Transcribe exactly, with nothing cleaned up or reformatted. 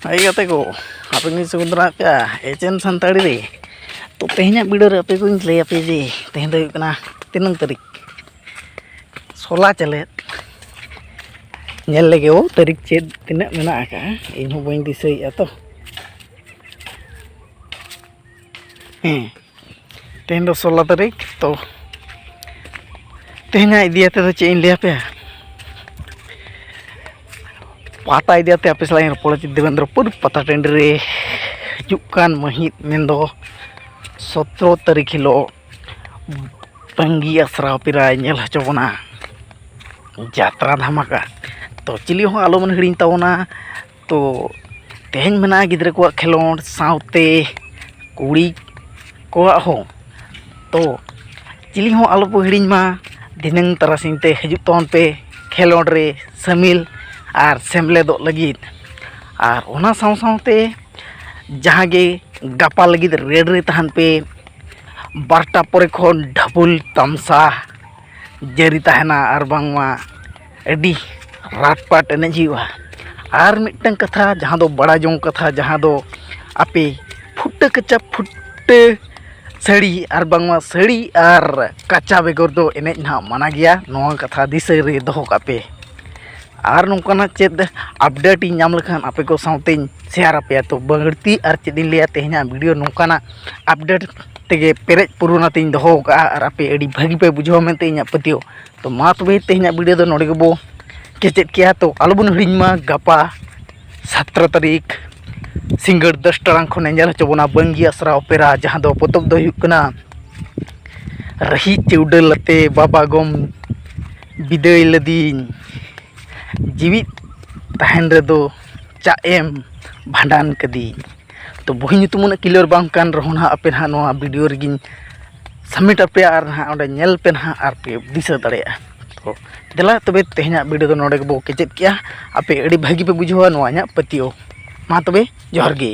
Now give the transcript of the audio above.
ᱦᱟᱭ ᱜᱟᱛᱮ ᱠᱚ, ᱟᱯᱮ ᱠᱚᱧ ᱥᱟᱹᱜᱩᱱ ᱫᱟᱨᱟᱢ ᱯᱮᱭᱟ ᱮᱪ ᱮᱱ ᱥᱟᱱᱛᱟᱲᱤ ᱨᱮ᱾ ᱛᱚ, ᱛᱮᱦᱮᱧᱟᱜ ᱵᱷᱤᱰᱤᱭᱳ ᱨᱮ ᱟᱯᱮ ᱠᱚᱧ ᱞᱟᱹᱭ ᱟᱯᱮ ᱡᱮ ᱛᱮᱦᱮᱧ ᱫᱚ ᱦᱩᱭᱩᱜ ᱠᱟᱱᱟ ᱛᱤᱱᱟᱹᱝ ᱛᱟᱹᱨᱤᱠᱷ? ᱥᱳᱞᱟ ᱪᱟᱞᱮᱫ᱾ ᱧᱮᱞ ᱞᱮᱜᱮ ᱵᱚ ᱛᱟᱹᱨᱤᱠᱷ ᱪᱮᱫ ᱛᱤᱱᱟᱹᱜ ᱢᱮᱱᱟᱜ ᱟᱠᱟᱫᱼᱟ, ᱤᱧ ᱦᱚᱸ ᱵᱟᱹᱧ ᱫᱤᱥᱟᱹᱭᱮᱫᱼᱟ ᱛᱚ᱾ ᱦᱮᱸ, ᱛᱮᱦᱮᱧ ᱫᱚ ᱥᱳᱞᱟ ᱛᱟᱹᱨᱤᱠᱷ᱾ ᱛᱚ, ᱛᱮᱦᱮᱧᱟᱜ ᱤᱫᱤ ᱟᱛᱮ ᱫᱚ ᱪᱮᱫ ᱤᱧ ᱞᱟᱹᱭ ᱟᱯᱮᱭᱟ? ᱯᱟᱛᱟ ᱤᱫᱤ ᱟᱛᱮ ᱟᱯᱮ ᱥᱟᱞᱟᱜ ᱤᱧ ᱨᱚᱯᱚᱲᱟ᱾ ᱪᱮᱫ ᱫᱮᱵᱮᱱᱫᱨᱚᱯᱩᱨ ᱯᱟᱛᱟ ᱴᱟᱺᱰᱤ ᱨᱮ ᱦᱤᱡᱩᱜ ᱠᱟᱱ ᱢᱟᱹᱦᱤᱛ, ᱢᱮᱱᱫᱚ ᱥᱚᱛᱨᱚ ᱛᱟᱹᱨᱤᱠᱷ ᱦᱤᱞᱳᱜ ᱵᱟᱝᱜᱤ ᱟᱥᱨᱟ ᱚᱯᱮᱨᱟᱭ ᱧᱮᱞ ᱦᱚᱪᱚ ᱵᱚᱱᱟ ᱡᱟᱛᱨᱟ ᱫᱷᱟᱢᱟᱠᱟ᱾ ᱛᱚ, ᱪᱤᱞᱤ ᱦᱚᱸ ᱟᱞᱚᱵᱚᱱ ᱦᱤᱲᱤᱧ ᱛᱟᱵᱚᱱᱟ᱾ ᱛᱚ, ᱛᱮᱦᱮᱧ ᱢᱮᱱᱟᱜᱼᱟ ᱜᱤᱫᱽᱨᱟᱹ ᱠᱚᱣᱟᱜ ᱠᱷᱮᱞᱳᱸᱰ ᱥᱟᱶᱛᱮ ᱠᱩᱲᱤ ᱠᱚᱣᱟᱜ ᱦᱚᱸ᱾ ᱛᱚ, ᱪᱤᱞᱤ ᱦᱚᱸ ᱟᱞᱚ ᱵᱚ ᱦᱤᱲᱤᱧ ᱢᱟ, ᱫᱷᱤᱱᱟᱹᱝ ᱛᱟᱨᱟᱥᱤᱧ ᱛᱮ ᱦᱤᱡᱩᱜ ᱛᱟᱵᱚᱱ ᱯᱮ ᱠᱷᱮᱞᱳᱸᱰ ᱨᱮ ᱥᱟᱹᱢᱤᱞ ᱟᱨ ᱥᱮᱢᱞᱮᱫᱚᱜ ᱞᱟᱹᱜᱤᱫ᱾ ᱟᱨ ᱚᱱᱟ ᱥᱟᱶ ᱥᱟᱶᱛᱮ ᱡᱟᱦᱟᱸ ᱜᱮ ᱜᱟᱯᱟ ᱞᱟᱹᱜᱤᱫ ᱨᱮᱰᱤ ᱨᱮ ᱛᱟᱦᱮᱱ ᱯᱮ, ᱵᱟᱨᱚᱴᱟ ᱯᱚᱨᱮ ᱠᱷᱚᱱ ᱰᱷᱟᱵᱩᱞ ᱛᱟᱢᱥᱟ ᱡᱟᱹᱨᱤ ᱛᱟᱦᱮᱱᱟ ᱟᱨ ᱵᱟᱝᱢᱟ ᱟᱹᱰᱤ ᱨᱟᱴᱯᱟᱴ ᱮᱱᱮᱡ ᱦᱩᱭᱩᱜᱼᱟ᱾ ᱟᱨ ᱢᱤᱫᱴᱟᱝ ᱠᱟᱛᱷᱟ, ᱡᱟᱦᱟᱸ ᱫᱚ ᱵᱟᱲᱟᱭ ᱡᱚᱝ ᱠᱟᱛᱷᱟ, ᱡᱟᱦᱟᱸ ᱫᱚ ᱟᱯᱮ ᱯᱷᱩᱴᱟᱹ ᱠᱟᱪᱟ ᱯᱷᱩᱴᱟᱹ ᱥᱟᱹᱲᱤ ᱟᱨ ᱵᱟᱝᱢᱟ ᱥᱟᱹᱲᱤ ᱟᱨ ᱠᱟᱪᱟ ᱵᱮᱜᱚᱨ ᱫᱚ ᱮᱱᱮᱡ ᱱᱟᱦᱟᱜ ᱢᱟᱱᱟ ᱜᱮᱭᱟ᱾ ᱱᱚᱣᱟ ᱠᱟᱛᱷᱟ ᱫᱤᱥᱟᱹ ᱨᱮ ᱫᱚᱦᱚ ᱠᱟᱜ ᱯᱮ᱾ ᱟᱨ ᱱᱚᱝᱠᱟᱱᱟᱜ ᱪᱮᱫ ᱟᱯᱰᱮᱴ ᱤᱧ ᱧᱟᱢ ᱞᱮᱠᱷᱟᱱ ᱟᱯᱮ ᱠᱚ ᱥᱟᱶᱛᱮᱧ ᱥᱮᱭᱟᱨ ᱟᱯᱮᱭᱟ᱾ ᱛᱚ, ᱵᱟᱹᱲᱛᱤ ᱟᱨ ᱪᱮᱫ ᱤᱧ ᱞᱟᱹᱭᱟ, ᱛᱮᱦᱮᱧᱟᱜ ᱵᱷᱤᱰᱤᱭᱳ ᱱᱚᱝᱠᱟᱱᱟᱜ ᱟᱯᱰᱮᱴ ᱛᱮᱜᱮ ᱯᱮᱨᱮᱡ ᱯᱩᱨᱚᱱ ᱟᱛᱮᱧ ᱫᱚᱦᱚ ᱟᱠᱟᱫᱼᱟ ᱟᱨ ᱟᱯᱮ ᱟᱹᱰᱤ ᱵᱷᱟᱹᱜᱤ ᱯᱮ ᱵᱩᱡᱷᱟᱹᱣᱟ ᱢᱮᱱᱛᱮ ᱤᱧᱟᱹᱜ ᱯᱟᱹᱛᱭᱟᱹᱣ᱾ ᱛᱚ, ᱢᱟ ᱛᱚᱵᱮ ᱛᱮᱦᱮᱧᱟᱜ ᱵᱷᱤᱰᱤᱭᱳ ᱫᱚ ᱱᱚᱰᱮ ᱜᱮᱵᱚ ᱠᱮᱪᱮᱫ ᱠᱮᱜᱼᱟ᱾ ᱛᱚ, ᱟᱞᱚᱵᱚᱱ ᱦᱤᱲᱤᱧ ᱢᱟ, ᱜᱟᱯᱟ ᱥᱟᱛᱨᱚ ᱛᱟᱹᱨᱤᱠᱷ ᱥᱤᱸᱜᱟᱹᱲ ᱫᱚᱥ ᱴᱟᱲᱟᱝ ᱠᱷᱚᱱ ᱧᱮᱞ ᱦᱚᱪᱚ ᱵᱚᱱᱟ ᱵᱟᱝᱜᱤ ᱟᱥᱨᱟ ᱚᱯᱮᱨᱟ, ᱡᱟᱦᱟᱸ ᱫᱚ ᱯᱚᱛᱚᱵ ᱫᱚ ᱦᱩᱭᱩᱜ ᱠᱟᱱᱟ ᱨᱟᱹᱦᱤ ᱪᱟᱹᱣᱰᱟᱹᱞ ᱟᱛᱮ ᱵᱟᱵᱟ ᱜᱚᱢ ᱵᱤᱫᱟᱹᱭ ᱞᱮᱫᱤᱧ, ᱡᱤᱣᱤᱫ ᱛᱟᱦᱮᱱ ᱨᱮᱫᱚ ᱪᱟᱜ ᱮᱢ ᱵᱷᱟᱸᱰᱟᱱ ᱠᱟᱹᱫᱤᱧ᱾ ᱛᱚ, ᱵᱚᱦᱤ ᱧᱩᱛᱩᱢ ᱩᱱᱟᱹᱜ ᱠᱞᱤᱭᱟᱨ ᱵᱟᱝ ᱠᱟᱱ ᱨᱮᱦᱚᱸ ᱱᱟᱦᱟᱜ ᱟᱯᱮ ᱱᱟᱦᱟᱜ ᱱᱚᱣᱟ ᱵᱷᱤᱰᱤᱭᱳ ᱨᱮᱜᱮᱧ ᱥᱟᱵᱢᱤᱴ ᱟᱯᱮᱭᱟ ᱟᱨ ᱱᱟᱦᱟᱜ ᱚᱸᱰᱮ ᱧᱮᱞ ᱯᱮ ᱱᱟᱦᱟᱜ ᱟᱨ ᱯᱮ ᱫᱤᱥᱟᱹ ᱫᱟᱲᱮᱭᱟᱜᱼᱟ᱾ ᱛᱚ, ᱫᱮᱞᱟ ᱛᱚᱵᱮ ᱛᱮᱦᱮᱧᱟᱜ ᱵᱷᱤᱰᱤᱭᱳ ᱫᱚ ᱱᱚᱰᱮ ᱜᱮᱵᱚ ᱠᱮᱪᱮᱫ ᱠᱮᱜᱼᱟ᱾ ᱟᱯᱮ ᱟᱹᱰᱤ ᱵᱷᱟᱹᱜᱤ ᱯᱮ ᱵᱩᱡᱷᱟᱹᱣᱟ ᱱᱚᱣᱟ ᱤᱧᱟᱹᱜ ᱯᱟᱹᱛᱭᱟᱹᱣ᱾ ᱢᱟ ᱛᱚᱵᱮ, ᱡᱚᱦᱟᱨ ᱜᱮ᱾